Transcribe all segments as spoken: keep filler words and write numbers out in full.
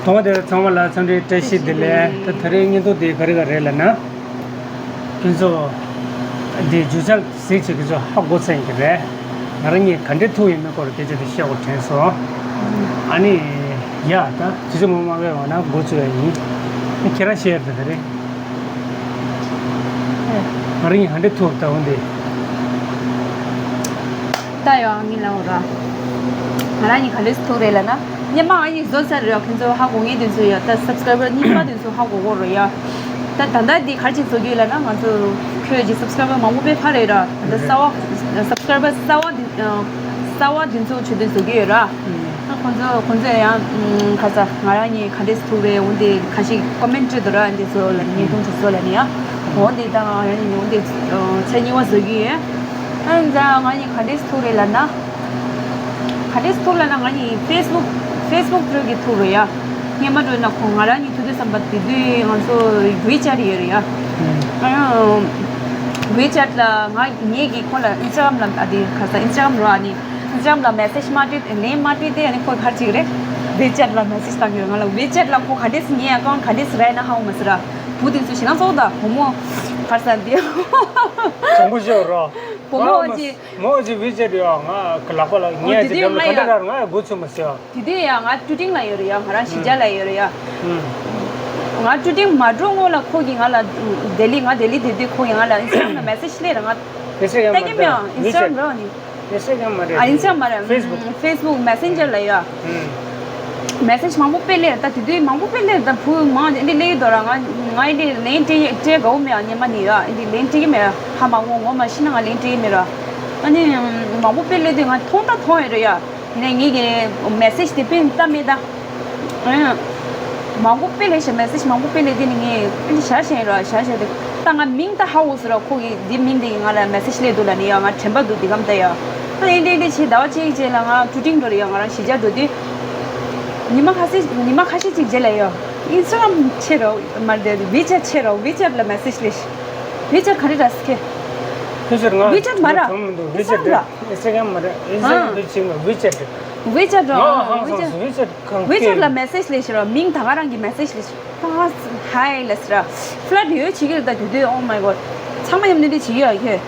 མཐོང་བ་དེ་ཚང་མ་ལ་འཚམས་འདྲི་བཀྲ་ཤིས་བདེ་ལེགས། ད་ད་རེས་བརྙན་ཐུང་དེ་ག་རེ་ག་རེ་ལབ་ན། ཁྱོད་ཚོ་དེ་བརྗོད་བྱ་གཟིགས་བྱེད་ཁྱོད་ཚོ་ཧ་གོ་ཚར་ཡིན་གྱི་རེད། ང་རང་གཉིས་ག་འདྲས་ཐུག་ཡོད་མེད་སྐོར་སྐད་ཆ་དེ་བཤད་དགོས་དྲན་སོང་། ཨ་ནི་ཡ་ད་དུས་ཚོད་མང་མང་བས་འོ་ན་འགོ་བཙུགས་ཡ་ཡིན། ཁྱེད་རང་བཤད་ཡ་ད་ག་རེ། ང་རང་གཉིས་ག་འདྲས་ཐུག་ད་འོ་འདི། ད་ཡོང་ངི་ལའོ་ར། ང་རང་གཉིས་ག་འདྲས་ཐུག་རེད་ལབ་ན། སྔོན་མ་ང་གཉིས་བཟོ་ཚར་རེད། ཁྱོད་ཚོ་ཧ་གོ་ངེས་དེ་ཚོ་ཡ། ད་སབ་སི་ཀ་རའི་བར་རྙིང་པ་དེ་ཚོ་ཧ་གོ་གོ་རོ་ཡ། ད་ད་ལྟ་འདི་ག་རེ་བྱེད་བཟོ་གི་ཡོད་ལབ་ན། ང་ཚོ་ཁྱོད་ཀྱི་སབ་སི་ཀ་རའི་བར་མང་པོ་དཔེ་འཕར་རེད་ར། ད་གསར་བ་སབ་སི་ཀ་རའི་བར་གསར་བ་འདི་གསར་བ་འདི་ཚོ་བྱེད་དུ་བཟོ་གི་ཡོད་ར། ད་ཁོང་ཚོ་ཁོང་ཚོས་ཡང་ཁ་ས་ང་རང་གཉིས་ག་འདྲས་ཐུག་རེད། འོ་འདི་ཁ་ཤས་ཀོ་མེན་ཊི་བྲིས་འདུག་ར། འདི་ཚོ་ལ་ནི་བརྙན་ཐུང་དེ་ཚོ་ལ་ནི་ཡ། འོ་འདི་ད་ང་རང་གཉིས་འོ་འདི་ཚེ་གཉིས་པ་བཟོ་གི་ཡོད། ཨ་ནི་ད་ང་གཉིས་ག་འདྲས་ཐུག་རེད་ལབ་ན། ག་འདྲས་ཐུག་ལབ་ན་ང་གཉིས་ཕེ་སི་བུག་ཕེ་སི་བུག་ཐུག་གི་ཐུག་རེད་ཡ། སྔོན་མ་འགྲོ་ན་ཁོང་ང་རང་གཉིས་ཐུག་དུས་ཙམ་པ་དེ་དུས་ང་ཚོ་ཝི་ཅེ་ཊི་ཡོད་རེད་ཡ། ཨ་ཝི་ཅེ་ཊི་ལ་ང་ངེད་ཀྱིས་ཁོང་ལ་ཨིན་སི་ཊ་གྷ་རམ་ལ་ཨ་དེ་ག་ས་ཨིན་སི་ཊ་གྷ་རམ་རོ། ཨ་ནི་ཨིན་སི་ཊ་གྷ་རམ་ལ་མེ་སེ་ཇི་མ་སྤྲད་ལན་མ་སྤྲད་དེ། ཨ་ནི་ཁོ་ག་རེ་བྱེད་ཀྱི་རེད། ཝི་ཅེ་ཊི་ལ་མེ་སེ་ཇི་བཏང་གི་རེད་ང་ལ། ཝི་ཅེ་ཊི་ལ་ཁོ་ག་འདྲས་སེ་ངའི་ཨ་ཀའུན་ཊི་ག་འདྲས་སེ་རག་ཡིན་ན་ཧ་གོ་མ་སོང་ར། བུ་དེ་ཚོ་ཞེ་སྡང་ཚ་པོ་དང་བུ་མོ་ག་རེ་ཟེར་འདི། དྲང་པོ་ཤོད་རོགས། བུ་མོ་ཨ་ཅི། མོ་ཅི་ཝི་ཅེ་ཊི་ཡོད་ང་གི་ལག་པ་ལ། ངས་ཅི་འགྲམ་ལ་ག་འདྲ་རག་ང་ཡ་འགོ་ཚུགས་མ་ཟེར། དེ་དུས་ཡང་ང་ཀྲུ་ཀྲིང་ལ་ཡོད་རེད་ཡ། ང་རང་གཞིས་ཆགས་ལ་ཡོད་རེད་ཡ། ང་ཀྲུ་ཀྲིང་མ་འགྲོ་སྔོན་ལ་ཁོ་གིས་ང་ལ། ལྡི་ལི་ང་ལྡི་ལི་བསྡད་དུས་ཁོ་གིས་ང་ལ་ཨིན་སི་ཊ་གྷ་རམ་ལ་མེ་སེ་ཇི་སླེབས་རེད། ང་ཨིན་སི་ཊ་གྷ་རམ་ལྟ་གི་མེད་ཨ། ཨིན་སི་ཊ་གྷ་རམ་རོ་ནི། ཨིན་སི་ཊ་གྷ་རམ་མ་རེད། ཨ་ཨིན་སི་ཊ་གྷ་རམ་མ་རེད། ཕེ་སི་བུག་ཕེ་སི་བུག་མེ་སེན་ཇར་ལ་ཡོད་ཨ། མེ་སེ་ཇི་མང་པོ་དཔེ་སླེབས་རེད། ད་དེ་དུས་མང་པོ་དཔེ་སླེབས་རེད། ད་བུ་མང་འདི་སླེབས་ཡོད་དོ་ར། ང་ང་འདི་ལན་སྤྲད་སྤྲད་དགའ་བོ་མེད་ཨ། སྔོན་མ་ནས་ཡོད་ཨ། འདི་ལན་སྤྲད་ཀྱི་མེད་ཨ། ཧ་མ་གོ་ངོ་མ་ཤི་ན་ང་ལན་སྤྲད་ཀྱི་མེད་ར། ཨ་ནི་མང་པོ་དཔེ་སླེབས་དུས་ང་མཐོང་ད་མཐོང་ཡོད་རེད་ཡ། ཡིན་ནའི་ངེད་ཀྱི་མེ་སེ་ཇི་དེ་དཔེ་ལྟ་མེད་ད། ཨ། མང་པོ་དཔེ་སླེབས་ཤག་མེ་སེ་ཇི་མང་པོ་དཔེ་སླེབས་དེ་ནི་ངས་ཨ་ནི་བཞག་བཞག་ཡིན་ར། བཞག་བཞག་དེ་ད་ང་མིང་ད་ཧ་གོ་སོང་ར། ཁོ་གིས་འདི་མིང་དེ་གིས་ང་ལ་མེ་སེ་ཇི་སླེབས་འདུག་ལབ་ནི་ཡ། ང་དྲན་པ་འདུག་འདི་གམ་ད་ཡ། ཨ་ནི་འདི་འདི་བྱས་ཟླ་བ་གཅིག་རྗེས་ལ་ང་ཀྲུ་ཀྲིང་འགྲོ་རེད་ཡ། ང་རང་གཞིས་ཆགས་འགྲོ་དུས། ཉི་མ་ཁ་ཤས་ཉི་མ་ཁ་ཤས་ཅིག་རྗེས་ལ་ཡ། ཨིན་སི་ཊ་གྷ་རམ་ཆད་ར་མ་རེད། ཝི་ཅེ་ཊི་ཆད་ར། ཝི་ཅེ་ཊི་ལ་མེ་སེ་ཇི་སླེབས་ཤག་ཝི་ཅེ་ཊི་ག་རེ་ར་སི་ཁེ། ཝི་ཅེ་ཊི་མ་ར། ཝི་ཅེ་ཊི་མ་ར། ཨིན་སི་ཊ་གྷ་རམ་ར། ཨིན་སི་ཊ་གྷ་རམ་མ་ར། ཨིན་སི་ཊ་གྷ་རམ་འདི་ཅིག་མ་ཝི་ཅེ་ཊི། ཝི་ཅེ་ཊི་ར། ང་ཧང་སངས་སོང་། ཝི་ཅེ་ཊི་གང་ཝི་ཅེ་ཊི་ལ་མེ་སེ་ཇི་སླེབས་ཤག་ར། མིང་ད་ག་རང་གི་མེ་སེ་ཇི་སླེབས་ཤག་ད་ཧའི་ལབ་ཤག་ར། ཕི་ལར་ཊི་ཡོད་བྱེད་ཀྱི་རེད། ད་དུས་དུས་ཨོ་མའི་གོཌ། ཚང་མ་མཉམ་གནས་འདི་བྱེད་ཀྱི་ཡོད་ཁྱོད།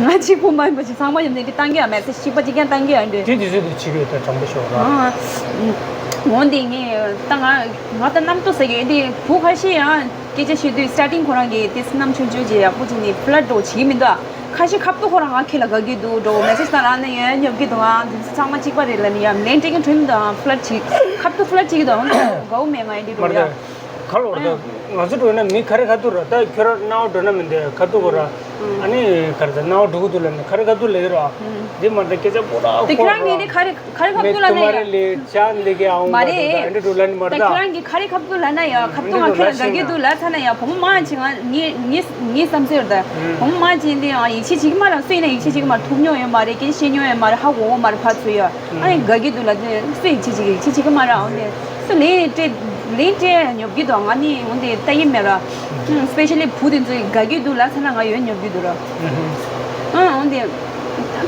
ང་གཅིག་པོ་མ་ཡིན་པ་ཅིག་ཚང་མ་མཉམ་གནས་འདི་བཏང་གི་ཡ། མེ་སེ་ཇི་གཅིག་པ་གཅིག་རྐྱང་བཏང་གི་ཡ་འདི། དེ་དུས་ཚོད་དུ་བྱེད་ཀྱི་ཡོད། ད་དྲང་པོ་ཤོད་ར། ཨ། འོ་འདི་ངས་ད་ང་ང་ད་རྣམ་རྟོག་ཟེར་གི་འདི་བུ་ཁ་ཤས་ཡང་། སྐད་ཆ་བཤད་དུས་སི་ཊར་ཊིང་ཁོ་རང་གིས་དེ་སེམས་ནང་ཆུང་ཆུང་བྱས་ཡག་པོ་བྱས་ནས་ཕི་ལར་ཊི་འདྲ་བོ་བྱེད་ཀྱི་མི་འདུག་ཁ་ཤས་ཁ་ཐུག་ཁོ་རང་ང་ཁྱེད་ལ་དགའ་གི་འདུག་འདྲ་བོ་མེ་སེ་ཇི་བཏང་རང་ནས་ཡོད་ཉོབ་ཀྱི་འདུག་ཨང་། དེ་ཚོ་ཚང་མ་གཅིག་པ་རེད་ལབ་ནས་ཡང་ལན་སྤྲད་ཀྱི་འགྲོ་མི་འདུག་ཨང་། ཕི་ལར་ཊི་བྱེད་ཁ་ཐུག་ཕི་ལར་ཊི་བྱེད་ཀྱི་འདུག་ཨང་། དགའ་བོ་མེད་ང་ཡིན་འདི་འགྲོ་ཡ། ག་ལོར་ད་ང་ཚོ་འགྲོ་ན་མི་ག་རེ་ཁ་ཐུག་ར། ད་ཁྱོད་རང་སྣང་བ་འགྲོ་ན་མི་འདུག་ཁ་ཐུག་གོ་ར། ཨ་ནི་ག་རེ་ད་སྣང་བ་འགྲོ་གི་འདུག་ལབ་ནས་ག་རེ་ཁ་ཐུག་ལབ་ཡོད་ར། འདི་མ་ད་སྐད་ཆ་པོ་ར་དེ་ཁྱོད་རང་གིས་འདི་ག་རེ། ག་རེ་ཁ་ཐུག་ལབ་ན་ཡ། མ་རེད། ད་ཁྱོད་རང་གིས་ག་རེ་ཁ་ཐུག་ལབ་ན་ཡ། ཁ་ཐུག་ང་ཁྱོད་ལ་དགའ་གི་འདུག་ལབ་ཚར་ན་ཡ། བུ་མོ་མང་ཆེ་ང་ངའི་ངའི་ངའི་བསམ་ཚུལ་རེད་ད། བུ་མོ་མང་ཆེ་འདི་ཡང་ཡིད་ཆེས་བྱེད་ཀྱི་མ་རེད། སུ་ཡིན་ན་ཡིད་ཆེས་བྱེད་ཀྱི་མ་རེད། ཐུག་མྱོང་ཡོད་མ་རེད། སྐད་ཆ་བཤད་མྱོང་ཡོད་མ་རེད། ཧ་གོ་གི་མ་རེད། ཕར་ཚུར་ཡ། ཨ་ནི་དགའ་གི་འདུག་ལབ་དུས་སུ་ཡིད་ཆེས་བྱེད་ཀྱི་ཡིད་ཆེས་བྱེད་ཀྱི་མ་རེད། འོ་ནས་སུ་ལན་སྤྲད་ལན་སྤྲད་ཉོབ་ཀྱི་འདུག་ང་ནི་འོ་འདི་ལྟ་ཡི་མེད་ར། སི་པེ་ཤལ་ལི་བུ་དེ་ཚོས་དགའ་གི་འདུག་ལབ་ཚར་ན་ང་ཡོད་ཉོབ་ཀྱི་འདུག་ར། ཨ་འོ་འདི་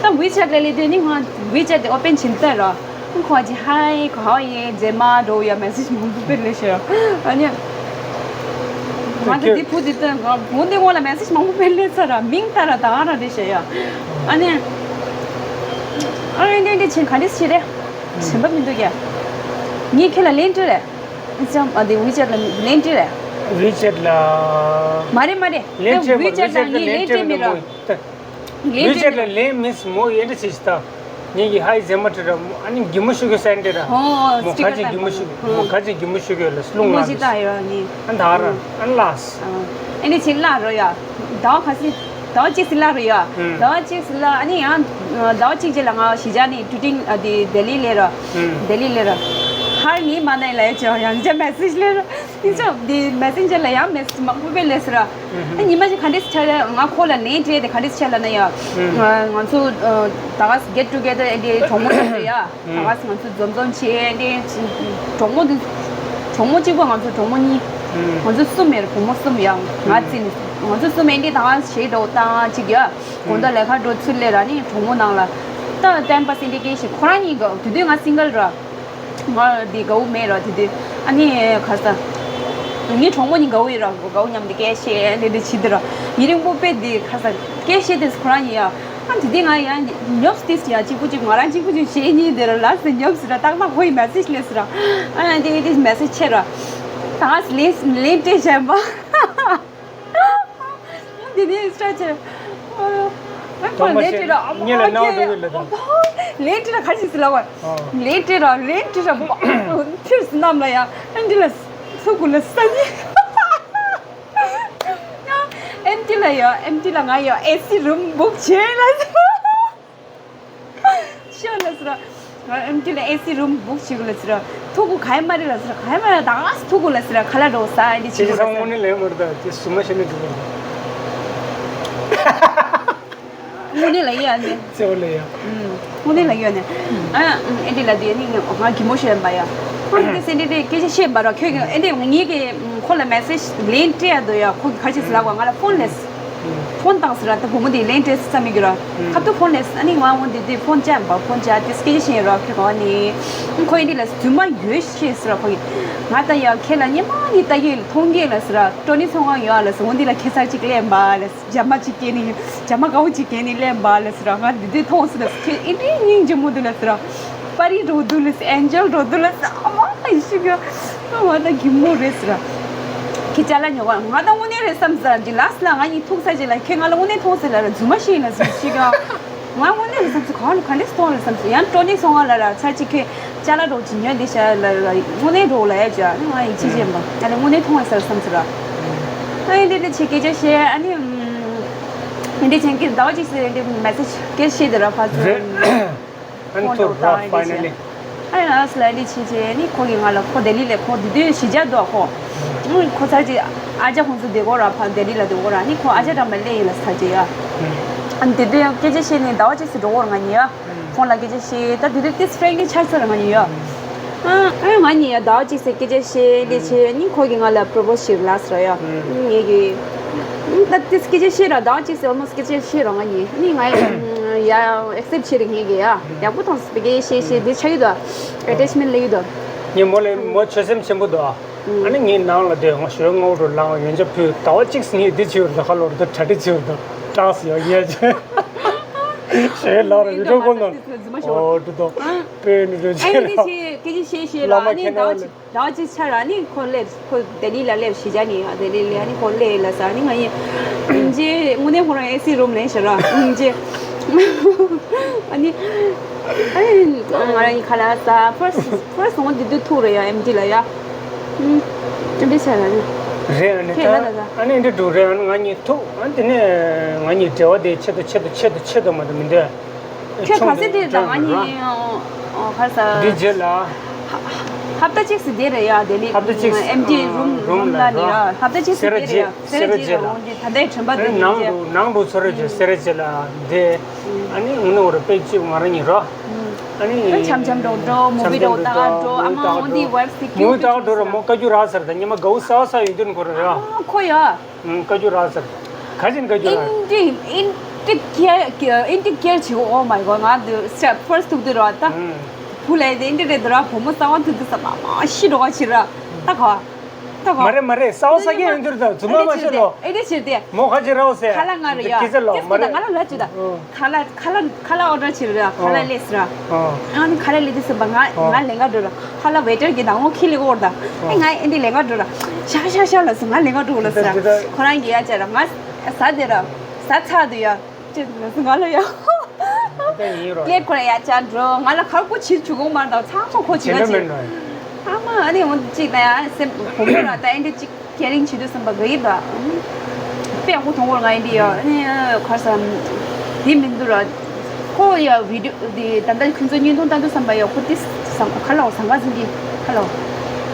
ད་ཝི་ཅེ་ཊི་ལ་སླེབས་དུས་ནི་ང་ཝི་ཅེ་ཊི་དེ་ཨོ་པན་བྱེད་ནས་ལྟ་ར། ཁོ་ཅི་ཧའི་ག་ཡེ་རྗེས་མ་འགྲོ་ཡ་མེ་སེ་ཇི་མང་པོ་དཔེ་སླེབས་ཤག་ཨ་ནི། ང་ཚོ་འདི་བུ་འདི་ལྟ་ང་བུ་འདི་སྔོན་ལ་མེ་སེ་ཇི་མང་པོ་དཔེ་སླེབས་ཚར་ར། མིང་ལྟ་ར་ད་ག་རང་རེད་ཤག་ཡ། ཨ་ནི། ཨ་ནི་འདི་འདི་ཆེན་ག་འདྲས་ཆེ་རེད། ཞིམ་པ་མི་འདུག་ཡ། ངས་ཁྱེད་ལ་ལན་སྤྲད་རེད། ཨིན་སི་ཊ་གྷ་རམ་ཨ་དེ་ཝི་ཅེ་ཊི་ལ་ལན་སྤྲད་རེད། ཝི་ཅེ་ཊི་ལ། མ་རེད་མ་རེད། ལན་སྤྲད་མ་ཝི་ཅེ་ཊི་ལ་ངས་ལན་སྤྲད་མེད་ར། ལན་ཝི་ཅེ་ཊི་ལ་ལན་མིན་སི་མོ་ཡེ་འདྲ་ཞིག་ད། ངེད་ཀྱི་ཧའི་ཟེར་མ་ཁྲིད་ར། ཨ་ནི་གི་མོ་ཤུ་གི་སན་ཏེ་ར། ཨོ་མོ་ཁ་ཅིག་གི་མོ་ཤུ་གི་མོ་ཁ་ཅིག་གི་མོ་ཤུ་གི་ལ་སློང་ལ་ཅི་ད་ཡོད་ནི། ཨ་ད་ར་ཨ་ལ་སི། ཨ་ནི་ཅི་ལ་རོ་ཡ། ཟླ་བ་ཁ་སི་ཟླ་བ་གཅིག་སི་ལ་རོ་ཡ། ཟླ་བ་གཅིག་སི་ལ་ཨ་ནི་ཡང་ཟླ་བ་གཅིག་རྗེས་ལ་ང་གཞིས་ཆགས་ནས་ཀྲུ་ཀྲིང་ཨ་དེ་ལྡི་ལི་ལས་ར། ལྡི་ལི་ལས་ར། ཧར་ངའི་མ་ནའི་ལ་ཡ་ཅི་ཡང་ཅི་མེ་སེ་ཇི་ལས་ར། ཨིན་ཅོ་འདི་མེ་སེན་ཇར་ལ་ཡང་མེ་སེ་ཇི་མང་པོ་སླེབས་སོང་ར། ཨ་ཉི་མ་ཅིག་ག་འདྲས་ཆགས་རེད། ང་ཁོ་ལ་ལན་སྤྲད་དེ་ག་འདྲས་ཆགས་ལབ་ན་ཡ། ང་ང་ཚོ་ད་ག་སི་གེཊ་ཊུ་གེ་དར་ཨེ་འདྲས་གྲོགས་མོ་ཚོ་རེད་ཡ། ད་ག་སི་ང་ཚོ་འཛོམས་འཛོམས་བྱས་ཨེ་འདྲས་གྲོགས་མོ་འདི་གྲོགས་མོ་གཅིག་པོ་ང་ཚོ་གྲོགས་མོ་གཉིས། ང་ཚོ་གསུམ་ཡོད་རེད། བུ་མོ་གསུམ་ཡ། ང་རྩིས་ནས་ང་ཚོ་གསུམ་ཨེ་འདྲས་ད་ག་སི་གཞས་འདྲ་བོ་བཏང་གཅིག་ཡ། དགོང་དག་ལས་ཀ་འགྲོ་ཚུར་སླེབས་ར་ནི་གྲོགས་མོ་ནང་ལ། ད་ཊེན་པཱ་སི་ཨེ་འདྲས་སྐད་ཞིག་ཁོ་རང་གཉིས་ཀ་དེ་དུས་ང་སིང་གལ་ར། ང་འདི་དགའ་བོ་མེད་ར་དེ་དུས། ཨ་ནི་ཁ་ས། ངའི་གྲོགས་མོ་གཉིས་དགའ་བོ་ཡོད་ར། དགའ་བོ་མཉམ་དུ་སྐད་བཤད་འདི་འདྲ་བྱེད་དུས་ར། ཡུན་རིང་པོ་དཔེ་འདི་ཁ་ས་སྐད་བཤད་དུས་ཁོ་རང་གཉིས་ཡ། ཨ་དེ་དུས་ང་ཡ་ཉོབ་སྟེ་ཡ་གཅིག་པུ་གཅིག་ང་རང་གཅིག་པུ་གཅིག་བཤད་ཉིན་དེ་ར་ལ་སེ་ཉོབ་སི་ར་ཏག་ཏག་ཁོ་ཡི་མེ་སེ་ཇི་སླེབས་སི་ར། ཨ་དེ་དེ་མེ་སེ་ཇི་ཆེ་ར། ད་ལན་ལན་སྤྲད་བྱས་པ། འདི་ནས་སྐྲ་ཆེ། ཨ། ཐོག་མ་ལན་བྱས་སྤྲད་ར། ཨ་མ་ངས་ལ་ནང་ཁྱེད་དུ་ལ་དང་། ལན་སྤྲད་ར་ག་ཅི་ཟེར་ལ་བ། ཨ། ལན་སྤྲད་ར་ལན་སྤྲད་ར་བ། ཐིར་སྣམ་ལ་ཡ། ཨེམ་ཊི་ལ་ཚུགས་ལ་ས་ནི། ཨེམ་ཊི་ལ་ཡ་ཨེམ་ཊི་ལ་ང་ཡ་ཨེ་སི་རུམ་བུག་བྱས་ལ། ཤོད་ལ་ཟེར་ར། ཨེམ་ཊི་ལ་ཨེ་སི་རུམ་བུག་བྱེད་དགོས་ལ་ཟེར་ར། ཐུག་གུ་ག་ཡི་མ་རེད་ལ་ཟེར་ར། ག་ཡི་མ་རེད་ད་ཐུག་གུ་ལ་ཟེར་ར། ཁ་ལག་འགྲོ་ས་ཨེ་འདི་ཅི་བྱེད་དགོས་ལ་ཟེར། དངོས་གནས་ལས་མ་རེད་ད་དེ་སུ་མ་ཤེས་ནས་འགྲོ་གི་རེད། དངོས་གནས་ལ་ཡོད་ཨ་ནི། གཙོ་བོ་ལ་ཡ། ཨུམ། དངོས་གནས་ལ་ཡོད་ནས། ཨ་ཨེ་འདི་ལ་དེ་ནི་ང་གི་མོ་ཤོད་ཡིན་པ་ཡ། ཨ་ནི་དེ་སེ་འདི་དེ་སྐད་ཆ་བཤད་པ་ར་ཁྱོད་ཀྱི་ཨེ་འདི་ངེད་ཀྱི་ཁོ་ལ་མེ་སེ་ཇི་ལན་སྤྲད་ཡ་འདུག་ཡ། ཁོ་གི་ག་ཅི་ཟེར་ལ་གོ་ང་ལ་ཕོན་ལས། ཕོན་བཏང་ཟེར་ར། ད་བུ་མོ་དེ་ལན་སྤྲད་ས་མི་གི་ར། ཁ་ཐུག་ཕོན་ལས་ཨ་ནི་ང་འོང་དེ་དུས་ཕོན་བཅག་པ་ཕོན་བཅག་དེ་སྐད་ཆ་བཤད་ར་ཁྱོད་ག་ནི། ཁོ་ཡིན་དེ་ལ་རྫུན་མ་ཡོད་ཤེས་ཟེར་ར་ཁོ་ཡིན། ང་ད་ཡ་ཁྱེད་ལ་སྙན་མ་ནི་ལྟ་གི་མཐོང་གི་ལ་ཟེར་ར། ཀྲོ་ནི་ཚོང་ཁང་ཡོད་ལ་ཟེར། འོང་དེ་ལ་ཁེ་སར་ཅིག་ལེན་པ་ལ་ཟེར། ཇ་མ་ཅིག་སྐྱེས་ནི་ཇ་མ་དཀར་པོ་ཅིག་སྐྱེས་ནི་ལེན་པ་ལ་ཟེར་ར། ང་དེ་དུས་མཐོང་ཟེར་ལ་ཁྱེད་ཨེ་འདྲའི་སྙིང་རྗེ་མོ་འདུག་ལ་ཟེར་ར། པ་རི་འགྲོ་འདུག་ལ་ཟེར། ཨན་ཇལ་འགྲོ་འདུག་ལ་ཟེར། ཨ་མ་ཡི་ཤི་གི། ང་ད་གི་མོ་རེད་ཟེར། ཁྱེད་ཅག་ལ་ཉོ་ག་ང་ད་དངོས་གནས་རེད་བསམ་ཟེར་ཅིག་ལ་ཟེར་ལ། ང་གཉིས་ཐུག་ས་ཅིག་ལ་ཁྱེད་ང་ལ་དངོས་གནས་མཐོང་ཟེར་ལ་ར་རྫུན་མ་ཤེས་ལ་ཟེར་ཤི་ག་ང་དངོས་གནས་རེད་བསམ་ཟེར། ག་ལ་ག་འདྲས་མཐོང་རེད་བསམ་ཟེར། ཡང་ཀྲོ་ནི་ཚོང་ཁང་ལ་ར་ཚར་གཅིག་ཁྱེད་ཅག་ལ་འགྲོ་ཅིག་ཉོ་འདི་ཤ་ལ་ལ་དངོས་གནས་འགྲོ་ལ་ཡ་ཅག་ང་ཡི་ཅི་བྱེད་མ་ང་ལ་དངོས་གནས་མཐོང་ཡ་ཟེར་བསམ་ཟེར་ར། ཨ་ཡིན་འདི་འདི་ཆེ་སྐད་ཆ་བཤད་ཨ་ནི། ཨ་འདི་ཆེན་གྱི་ཟླ་བ་གཅིག་ཟེར་འདི་མེ་སེ་ཇི་སྐད་བཤད་དེ་ར་ཕ་ཚོ། ཨན་ཐོ་ར་ཕ་ཡི་ནལ་ལི། ཨ་ཡ་ཨ་སི་ལ་ལི་ཆེ་ཆེ་ནི་ཁོ་གི་ང་ལ་ཁོ་ལྡི་ལི་ལ་ཁོ་དེ་དུས་གཞིས་ཆགས་འདུག་ཁོ། ཁོ་ཚར་གྱི་ཨ་ཅག་ཁོང་ཚོ་བསྡད་གོ་ར་ཕ་ལྡི་ལི་ལ་བསྡད་གོ་ར་ནི་ཁོ་ཨ་ཅག་འདྲ་མ་སླེབས་ཡིན་ལ་ཚར་གྱི་ཡ། ཨ་དེ་དུས་ཡང་སྐད་ཆ་བཤད་ནི་ཟླ་བ་གཅིག་ཙམ་འགྲོ་གོ་ར་ང་གཉིས་ཡ། ཁོང་ལ་སྐད་ཆ་བཤད་ད་དེ་དུས་ཏིས་ཕྲེང་གི་ཆར་ཚར་ར་ང་གཉིས་ཡ། ཨ་ཨ་ང་གཉིས་ཡ་ཟླ་བ་གཅིག་ཙམ་སྐད་ཆ་བཤད་ལི་ཆེ་ནི་ཁོ་གི་ང་ལ་པྲོ་པོ་སི་བྱེད་ལ་ཟེར་ཡ། ངེད་ཀྱི། ད་དེ་སྐད་ཆ་བཤད་ར་ཟླ་བ་གཅིག་ཙམ་ཨོལ་མོ་སི་སྐད་ཆ་བཤད་ར་ང་གཉིས་ནི་ང་ཡ་ཨེག་སེབ་བྱེད་རེ་ངེད་ཀྱི་ཡ་ཡག་པོ་མཐོང་སི་སྐད་བཤད་བཤད་འདི་ཆགས་ཀྱི་འདུག་ཨ་ཊེ་ཆི་མེན་ཊི་སླེབས་ཀྱི་འདུག་ངས་མོ་ལ་མོ་ཆོད་སེམས་ཆེན་པོ་འདུག་ཨ་ནི་ངའི་ནང་ལ་དེ་ང་ཞོལ་ངོ་རུ་ལངས་ཡོན་ཆབ་ཕུལ་ཟླ་བ་གཅིག་ངས་འདི་བྱེད་འདུག་ཁ་ལོར་འདུག་གྲ་སྒྲིག་བྱེད་འདུག་ཀྲག་སི་ཡོད་ངས་ཞོལ་ལ་རུ་ཡུ་ཊུབ་ཀོ་ནོ་ཨོ་འདུག་དོ་པེ་ནི་རུ་ཨ་ཆེ་ནི་ར་དེ་ཆེ་སྐད་ཆ་བཤད་བཤད་ར་ཨ་ནི་ཟླ་བ་གཅིག་ཟླ་བ་གཅིག་ཆ་ར་ནི་ཁོ་སླེབས་ཁོ་ལྡི་ལི་ལ་སླེབས་གཞིས་ཆགས་ནས་ཡ་ལྡི་ལི་ལ་ནི་ཁོ་སླེབས་ལ་ས་ནི་ང་ཡིན་རྗེས་དངོས་གནས་ཁོ་རང་ཨེ་སི་རུམ་ལེན་ཤ་ར་རྗེས་ཨ་ནི་ཨ་ནི་ང་རང་ཡིན་ཁ་ལག་ཟ་ཕར་སི་ཕར་སི་འོང་དེ་དུས་ཐུག་རེད་ཡ་ཨེམ་ཊི་ལ་ཡ་ཨ་འདི་ཆ་ར་ནི་རེད་ཨ་ནི་ཁྱེད་ལ་ད་ལ་ཟ་ཨ་ནི་འདི་འགྲོ་རེད་ཨ་ནི་ང་གཉིས་ཐུག་ཨ་དེ་ནས་ང་གཉིས་འབྲེལ་བ་དེ་ཆེད་དུ་ཆེད་དུ་ཆེད་དུ་ཆེད་དུ་མ་དུ་མི་འདོད། ཁྱོད་ག་ཚོད་བསྡད་དང་ང་གཉིས་ཨོ་ཁ་ས། འདི་རྗེས་ལ། ཧ་ཧབ་ཏ་གཅིག་ཙམ་བསྡད་རེད་ཡ་དེ་ལི། ཧབ་ཏ་གཅིག་ཙམ་ཨེམ་ཊི་རུམ་རུམ་རུམ་ལ་ལ་ནི་ཡ་ཧབ་ཏ་གཅིག་ཙམ་བསྡད་རེད་ཡ་སེ་ར་བརྗེ་ལ་འོང་དེ་ད་ལྟའི་དྲན་པ་དེ་ནང་ལི་དུ་ནང་དུ་ཚོ་རེ་བརྗེ་སེ་ར་བརྗེ་ལ་བསྡད། ཨ་ནི་ངུ་ནི་འོ་རེ་པེག་གཅིག་ང་རང་གཉིས་རོ། ཨ་ནི་འཆམ་འཆམ་འགྲོ་འགྲོ་མུ་བི་འགྲོ་ད་འགྲོ་ཨ་མ་འོང་དེ་ཝེབ་སི་མུ་བི་ད་འགྲོ་ར་མོ་བཀའ་རྒྱུ་རག་ཟེར་ད་ཉི་མ་དགའ་བོ་ས་ས་ཡོད་དུས་ཁོ་ར་ར། ཨ་ཁོ་ཡ། ཨང་། བཀའ་རྒྱུ་རག་ཟེར། ག་ཅིན་བཀའ་རྒྱུ་རག་ཨིན་ཏི་ཨིན་ཏི་ཀེར་ཨིན་ཏི་ཀེར་བྱེད་གོ། Oh my god ང་འདི་ཕར་སི་ཐུག་དུས་ར་ད། ཨང་། བུ་ལས་དེ་ཨིན་ཏི་རེད་དུ་ར་བུ་མོ་ས་བ་ཐུག་དུས་ས་མ་མ་ཤི་འགྲོ་བ་ཕྱིར་ར་ད་ག་ད་ག་མ་རེད་མ་རེད་ས་བ་ས་ཀྱི་ཨིན་ཏི་རེད་ད་རྫུན་མ་མ་ཤོད་ལོ། ཨེ་ཏི་ཕྱིར་དེ་མོ་ག་ཅིན་རག་ཟེར། ཁ་ལ་ང་རེད་ཡ་ཁ་ལ་ང་རེད་ཡ། ཨང་། ཁ་ལ་ཁ་ལ་ཁ་ལ་ཨོ་ཌར་བྱེད་རེད། ཁ་ལ་ཨོ། ལས་ཟེར། ཨོ། ཨ་ནི་ཁ་ལ་ལས་དུས་ཙམ་པ་ང་ཨོ། ང་ལས་ཀ་འགྲོ་ར། ཁ་ལ་ཝེ་ཊར་གྱི་ནང་ལོགས་ཁྱི་ལས་ཀ་འོར་ད། ཨོ། ཨེ་ང་ཨེ་འདི་ལས་ཀ་འགྲོ་ར། ཤ་ཤ་ཤ་ལ་སུ་ང་ལས་ཀ་འགྲོ་ལ་ཟེར་ར། འདི་ད་ཁོ་རང་གི་ཡ་ཅེ་ར་ང་ཟ་དེ་ར། ཟ་ཚ་དུ་ཡ། ཅེ་ང་ལ་ཡ། འདི་ད་ཡིན་རོ། ལས་ཁོ་ར་ཡ་ཅ་འགྲོ་ང་ལ་ཁ་ཁོ་ཕྱིར་བཅུག་གོ་མ་ར་ད་ཚང་ཁོ་ཁོ་ཅི་ང་ཅི། ཨ་མ་ཨ་ནི་འོ་ཅིག་ད་ཡ་སེམས་བུ་མོ་ར་ད་ཨེ་འདི་ཅིག་ཀེ་རིང་བྱེད་དུས་བསམ་པ་ག་ཡིན་པ། དཔེ་ཡག་པོ་མཐོང་བར་ང་ཡིན་འདི་ཡ་ཨ་ནི་གར་སམ། དེ་མི་འདུག་ར། ཁོ་ཡ་བི་ཌིའོ་དེ་ད་ལྟ་ཁྱོད་ཚོ་བརྙན་ཐུང་ལྟ་དུས་བསམ་པ་ཡ་ཁོ་དེ་ཟང་ཁ་ལ་འོ་ཟང་ཁ་ཟིན་གི་ཁ་ལ་འོ།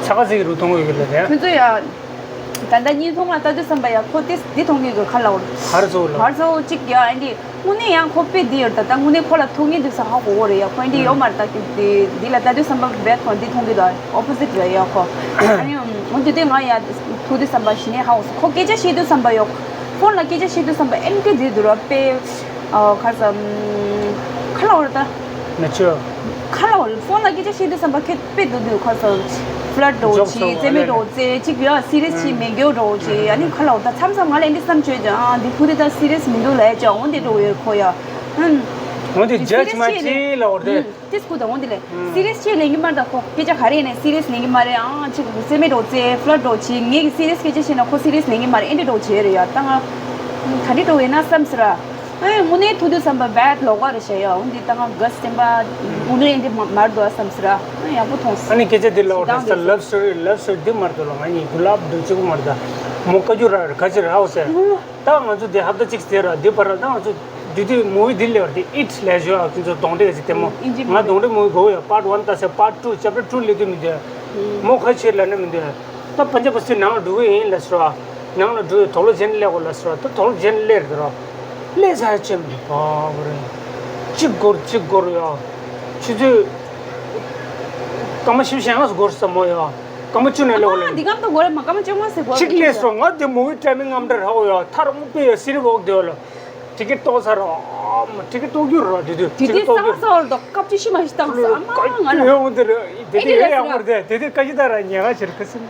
ས་ཁ་ཟིན་གི་རུ་མཐོང་གི་ལ་རེད། ཁྱོད་ཚོ་ཡ། ད་ལྟ་བརྙན་ཐུང་ལ་ལྟ་དུས་བསམ་པ་ཡ་ཁོ་དེ་འདི་མཐོང་གི་གི་ཁ་ལ་འོ། གར་ཚོ་ལ། གར་ཚོ་གཅིག་ཡ་ཨ་འདི། དངོས་གནས་ཡང་ཁོ་དཔེ་འདི་ཡོད་ད་ད་དངོས་གནས་ཁོ་ལ་ཐུག་ངེས་འདུག་ས་ཧ་གོ་གོ་རེད་ཡ། ཁོ་འདི་ཡོད་མ་རེད་ད་འདི་འདི་ལ་ལྟ་དུས་བསམ་པ་བས་ཁོ་འདི་མཐོང་གི་ད་ཨོ་པོ་ཟིཊ་རེད་ཡ་ཁོ། ཨ་ནི་འོ་དེ་དུས་ང་ཡ་ཐུག་དུས་བསམ་པ་ཞི་ནས་ཧ་གོ་སོང་། ཁོ་སྐད་ཆ་བཤད་དུས་བསམ་པ་ཡོད། ཕོན་ལ་སྐད་ཆ་བཤད་དུས་བསམ་པ་ཨེམ་ཀེ་འདི་འདུག་ར་དཔེ། ཁ་སམ། ཁ་ལ་འོ་རེད་ད། མི་ཆོས། ཁ་ལ་ཕོན་ལ་སྐད་ཆ་བཤད་དུས་བསམ་པ་ཁེ་དཔེ་འདུག་འདུག་ཁ་སང་ཕླར་འགྲོ་ཅིག་རྩེད་མོ་འགྲོ་ཅིག་ཅིག་ཡོད། སི་རི་ཡས་ཅིག་མེད་རྒྱུ་འགྲོ་ཅིག་ཨ་ནི་ཁ་ལ་འོ་ད་མཚམས་མཚམས་ང་ལ་འདི་བསམ་བྱོས་ཀྱང་ཨ་འདི་ཕུ་དེ་ད་སི་རི་ཡས་མི་འདུག་ལས་ཀྱང་འོ་འདི་འགྲོ་ཡོད་ཁོ་ཡ། ཨ་འོ་འདི་ཇཇ་མ་བྱེད་ལ་འོ་དེ། ཏིས་ཁུ་དང་འོ་འདི་ལས་སི་རི་ཡས་ཅིག་ལེན་གི་མ་རེད། ད་ཁོ་སྐད་ཆ་ག་རེ་ནས་སི་རི་ཡས་ལེན་གི་མ་རེད། ཨང་ཅིག་རྩེད་མོ་འགྲོ་ཅིག་ཕླར་འགྲོ་ཅིག་ངས་གི་སི་རི་ཡས་སྐད་ཆ་བཤད་ན་ཁོ་སི་རི་ཡས་ལེན་གི་མ་རེད། ཨེ་འདྲ་འགྲོ་བྱེད་རེད་ཡ། ད་ང་ག་འདྲ་འགྲོ་ཡིན་ན་བསམ་ཟེར་ར། ཨེ་དངོས་གནས་ཐུག་དུས་བསམ་པ་བད་ལོག་པ་རེད་ཤག་ཡ། འོ་འདི་ད་ང་ག་སེམས་པ་དངོས་གནས་འདི་མ་མར་འདུག་བསམ་ཟེར་ར། ཨེ་ཡག་པོ་མཐོང་སོང་། ཨ་ནི་སྐད་ཆ་འདི་ལ་འོ་ད་ལབ་སི་ཊོ་རི་ལབ་སི་ཊོ་རི་འདི་མར་འདུག་ལ། ང་གཉིས་གུ་ལབ་འདུག་ཅིག་མར་འདུག་མོ་བཀའ་འགྱུར་ར་ག་ཅི་ར་ཧའོ་སེ། ད་ང་ཚོ་འདི་ཧབ་ཏ་གཅིག་ཟེར་ར་འདི་བར་ལ་ད་ང་ཚོ་འདི་དུས་མུ་བི་འདི་ལས་བར་དེ་ཨིཊ་ལས་ཞོ་ཨ་ཁྱོད་ཚོ་གདོང་འདྲེ་ག་ཅིག་ལྟད་མོ། ཨིན་ཇི་ང་མུ་བི་གདོང་འདྲེ་མུ་བི་གོ་ཡ་པཱར་ཊི་ཝན་ལྟ་ས་པཱར་ཊི་ཊུ་ཅེབ་ཊར་ཊུ་ལས་དུས་མི་འདུག་ཡ། མོ་ཁ་ཕྱིར་ལ་ནི་མི་འདུག་ཡ། ད་པན་ཇ་བ་སི་ནང་ལ་འགྲོ་གི་ཡིན་ལ་ཟེར་བ། ནང་ལ་འགྲོ་ཡ་དོག་ལོ་ཇན་སླེབས་གོ་ལ་ཟེར་བ། ད་དོག་ལོ་ཇན་སླེབས་རེད་ར། སླེབས་ས་ཡ་ཅེམ་རེད་པ་བ་རེད། གཅིག་སྒོར་གཅིག་སྒོར་ཡ། ཆུ་ཚོད། སྐར་མ་བཞི་བཅུ་ཞེ་ལྔ་སྒོར་ས་མོ་ཡ། སྐར་མ་བཅུ་ནས་ལོག་ལ། ཨ་འདི་གམ་དུ་འགོར་མ་སྐར་མ་བཅོ་ལྔ་ཟེར་འགོར། གཅིག་ལས་སོ་ང་དེ་མུ་བི་ཊའི་མིང་ངམ་འདྲ་ར་ཧོ་ཡ། ཐར་མོ་པེ་ཡ་སི་རི་བོག་དེ་བ་ལ། ཊི་ཀེ་ཊི་ཏོག་ས་ར། ཨ་མ་ཊི་ཀེ་ཊི་ཏོག་རྒྱུ་ར་དེ་དུས་ཊི་ཀེ་ཊི་ཏོག་རྒྱུ། དེ་སང་སང་བར་དུ་སྐབས་བཅུ་བཞི་མ་ཞིག་བཏང་སོ་ཨ་མ་ང་ལ། ཡོང་དེ་ར་དེ་དེ་ཡོད་ཡག་པར་དེ་དེ་དུས་ཀ་ཅི་ད་ར་ཉེ་ག་ཕྱིར་ཁ་སིམ་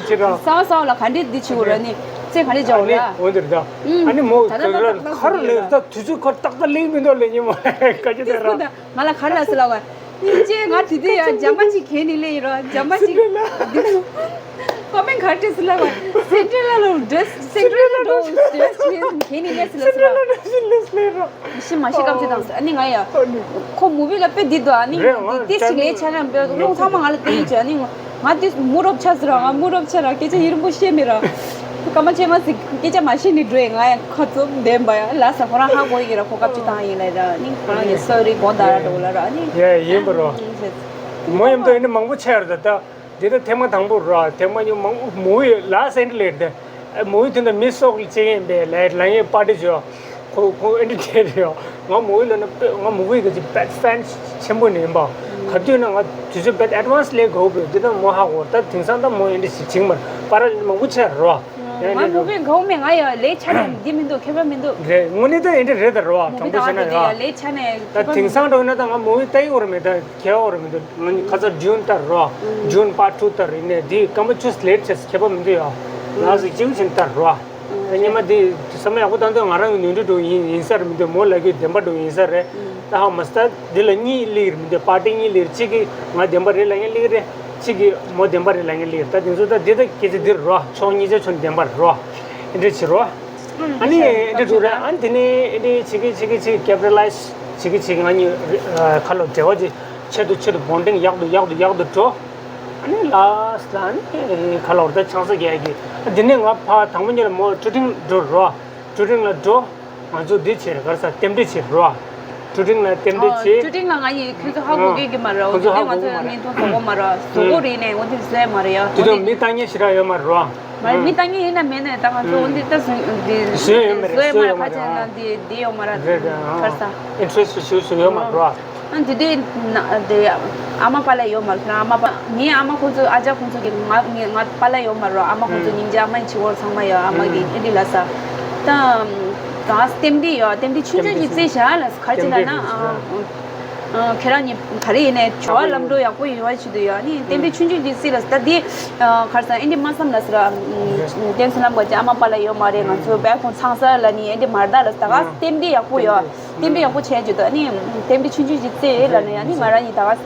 ཅི་ར། སང་སང་ལ་ག་འདྲེ་འདི་ཆུ་ར་ནི་ཚེ་ག་འདྲེ་ཨ་ནི་འཇོག་ར། འོ་དེ་ར་ད། ཨ་ནི་མོ་ད་ད་ད་ད་ད་ཁར་ལེ་ད་དུས་ཚོད་ཁར་ཏག་ཏག་ལེགས་མི་འདུག་ལེ་ཉི་མ་ཀ་ཅི་ད་ར། ང་ལ་ག་རེ་ལ་ཟེར་ལ་བ། ཅེ་ང་དེ་དུས་ཡ་འཇམ་པ་ཅིག་གྱོན་ནི་ལེ་ཡིན་ར། འཇམ་པ་ཅིག་འདི་ཀོ་མེན་ག་རེ་ཟེར་ལ་བ། སེན་ཌི་རེ་ལ་ལ་ཌེ་རེ་སི་སེན་ཌི་རེ་ལ་ལ་ཌེ་རེ་སི་གྱོན་ནི་ལེ་ཟེར་ལ། ཤི་མ་ཤི་སྐབས་ཅིག་དང་ཟེར། ཨ་ནི་ང་ཡ་ཁོ་མུ་བི་ལ་དཔེ་འདི་འདུག་ཨ་ནི་རེད། ང་འདི་ཏེ་ཅིག་ལེ་ཆ་ན་བེ་རླུང་ཚང་མ་ང་ལ་བསྟན་ཡིན་ཅེ། ཨ་ནི་ང་འདི་མུ་རོབ་ཆ་ཟེར་ར། ང་མུ་རོབ་ཆ་ར་སྐད་ཆ་ཡིན་རིང་པོ་བཤད་མི་ར། སྐར་མ་ཆེ་མ་ཟིག་སྐད་ཆ་མ་བཤད་ནི་འགྲོ་ཡི། ང་ཡང་ཁ་རྩོམ་བདེན་པ་ཡ་ལ་ས་ཁོ་རང་ཧ་གོ་ཡི་ར། ཁོ་སྐབས་ཅིག་བཏང་ཡིན་ལ་ར། ནི་ཁོ་རང་ཡི་སོ་རི་གོང་དར་འགྲོ་ལ་ར། ནི་ཡ་ཡིན་པ་རོ། མོ་ཡིན་དུ་ཡིན་ནི་མང་པོ་ཆེ་ར། ད་ད་འདི་ད་ཐེངས་མ་དང་པོ་ར། ཐེངས་མ་གཉིས་མང་པོ་མོ་ཡི་ལ་སེན་ལེར་ད་མོ་ཡི་དུ་ད་མི་སོག་ལ་ཅི་ཡིན་པས་ལ་ལ་ཡི་པར་ཏི་བྱོས། ཁོ་ཁོ་ཨེ་འདྲ་དེ་རེད་ཡོ། ང་མུ་བི་ལ་ན་དཔེ་ང་མུ་བི་གི་ཅིག་བེད་ཕན་ཆེན་པོ་ནས་ཡིན་པ། ག་དུས་ན་ང་དུས་ཚོད་བེད་ཨེ་ཌི་ཝན་སི་ལས་དགོས་པས་འདི་ན་མོ་ཧ་གོ། ད་དེང་སང་ད་མོ་ཨེ་འདྲ་ཞིག་བྱིང་མར་པ་ར་མང་པོ་ཆེ་རོ། ང་མུ་བི་གོ་མེད། ང་ཡ་ལས་ཆ་ནས་འདི་མི་འདུག་ཁྱད་པར་མི་འདུག་རེད། དངོས་གནས་ད་ཨེ་འདྲ་རེད་ད་རོ། མུ་དྲང་བི་པོ་ད་བྱས་ན་འདི་ཡ་ཡ། ལས་ཆ་ནས་ད་ཁྱད་པར་མི་དེང་སང་འགྲོ་ན་ད་ང་མུ་བི་ལྟ་ཡི་འོར་མེད། ད་ཁྱད་པར་འོར་མི་འདུག་ང་ནི་ཁ་ཚ་ཇུན་ལྟར་རོ། ཇུན་པར་ཊི་ཊུ་ལྟར་ཡིན་ནས་འདི་སྐར་མ་བཅུ་ལེཊ་བྱས་ཁྱད་པར་མི་འདུག་ཡ། ང་ཟིག་ཅིག་བྱིན་ལྟར་རོ། ཉི་མ་འདི་བསམ་བློ་ཡག་པོ་བཏང་དུས་ང་རང་གི་ནོར་འཁྲུལ་འགྲོ་ཡིན་ཡིན་ས་རེད་མི་འདུག་མོ་ལ་གི་བདེན་པ་འགྲོ་ཡིན་ས་རེད། ད་ཧ་མ་སྟ་འདི་ལ་གཉིས་སླེབས་རེད་མི་འདུག་པར་ཊི་གཉིས་སླེབས་རེད། གཅིག་གི་ང་བདེན་པ་རེད་ལབ་མཁན་སླེབས་རེད། གཅིག་གི་མོ་བདེན་པ་རེད་ལབ་མཁན་སླེབས་རེད། ད་དེ་ཚོ་ད་འདི་ད་སྐད་ཆ་འདི་རོ། ཕྱོགས་གཉིས་ཆ་ཆོན་བདེན་པ་རོ། ཨེ་འདྲ་བྱེད་རོ། ཨ་ནི་ཨེ་འདྲ་འགྲོ་རེད། ཨ་ནི་དེ་ནས་ཨེ་འདྲ་བྱེད་གི་བྱེད་གི་བྱེད་གི་ཀེ་པི་ཊ་ལ་ཡི་ཛི་བྱེད་གི་བྱེད་གི་ང་གཉིས་ཁ་ལོ་འབྲེལ་བ་ཅིག་ཆེད་དུ་ཆེད་དུ་བོན་ཌིང་ཡག་ཏུ་ཡག་ཏུ་ཡག་ཏུ་འགྲོ། ཨ་ནི་ལ་སི་ལ་ཨ་ནི་ཁ་ལོ་ར་ད་ཆང་ས་རྒྱག་གི། ཨ་དེ་ནས་ང་ཕ་དང་པོ་ཉིད་ལ་མོ་ཊུ་ཊིང་འགྲོ་རོ། ཊུ་ཊིང་ལ་འགྲོ། ང་ཚོ་འདི་བྱེད་རེད་ག་རེ་ཟ་རྟེན་འབྲེལ་བྱེད་རོ། ཊུ་ཊིང་ལ་རྟེན་འབྲེལ་ཨོ་བྱེད། ཊུ་ཊིང་ལ་ང་ཡི་ཁྱོད་ཚོ་ཧ་གོ་གི་གི་མ་རེད། ཁོ་ཚོ་ཧ་དེ་ང་གོ་གི་ཚོ་མ་རེད། བརྙན་ཐུང་བཟོ་གོ་མ་རེད། བཟོ་གོ་རེད་ནས་ང་ཚོ་བཟོས་མ་རེད་ཡ། དེ་དུས་མི་ལྟ་མཁན་ཞེ་དྲག་ཡོད་མ་རེད་རོ། མ་རེད། མི་ལྟ་མཁན་ཡིན་ན་མེད་ན་ད་ང་ཚོ་འོ་འདི་ལྟ་བཟོས་འདི་བཟོས་ཡོད་མ་རེད། བཟོས་མ་བཟོས་ཡོད་མ་རེད། ཁ་ཆེ་ན་འདི་འདི་ཡོད་མ་རེད། རེད་རེད། ཨ་ག་རེ་ཟ། ཨིན་ཊི་རེ་སི་ཊི་ཞུ་ཞུ་ཡོད་མ་རེད་རོ། ཨ་འདི་དུས་ན་དེ་ཨ་མ་པཱ་ལགས་ཡོད་མ་རེད། ཁྱོད་རང་ཨ་མ་པཱ་ངའི་ཨ་མ་ཁོང་ཚོ་ཨ་ཅག་ཁོང་ཚོ་གི་ང་ངའི་ང་པཱ་ལགས་ཡོད་མ་རེད་རོ། ཨ་མ་ཁོང་ཚོ་སྙིང་རྗེ། ཨ་མ་ཡི་བྱི་བོ་ཚང་མ་ཡོད། ཨ་མ་གི་ཨེ་འདྲ་ལ་ཟ། ད་ག་རྟེན་འབྲེལ་ཡོད། རྟེན་འབྲེལ་ཆུང་ཆུང་ཞིག་བརྩི་བཞག་ལ་ག་རེ་བྱེད་ན་ན། ཨ་ཁྱེད་རང་གཉིས་ག་རེ་ཡིན་ནའི་བྱ་བ་ལམ་འགྲོ་ཡག་པོ་ཡོང་བ་ཆེད་དུ་ཡོད། ཨ་ནི་རྟེན་འབྲེལ་ཆུང་ཆུང་ཞིག་བརྩི་ལ་ཟ། ད་འདི་ག་རེ་ཟ། ཨེ་འདྲ་མ་བསམ་ལ་ཟེར་ར། བསྟན་སྲིད་ལམ་ག་ཅི་ཨ་མ་པཱ་ལགས་ཡོད་མ་རེད། ང་ཚོ་བས་ཁོང་ཚང་ས་ལ་ནི་ཨེ་འདྲ་མ་རེད་ད་ལ་ཟ། ད་ག་རྟེན་འབྲེལ་ཡག་པོ་ཡོད། རྟེན་འབྲེལ་ཡག་པོ་བྱས་བྱེད་དུ་ཨ་ནི་རྟེན་འབྲེལ་ཆུང་ཆུང་ཞིག་བརྩི་ལ་ནི་ཨ་ནི་ང་རང་གཉིས་ད་ག་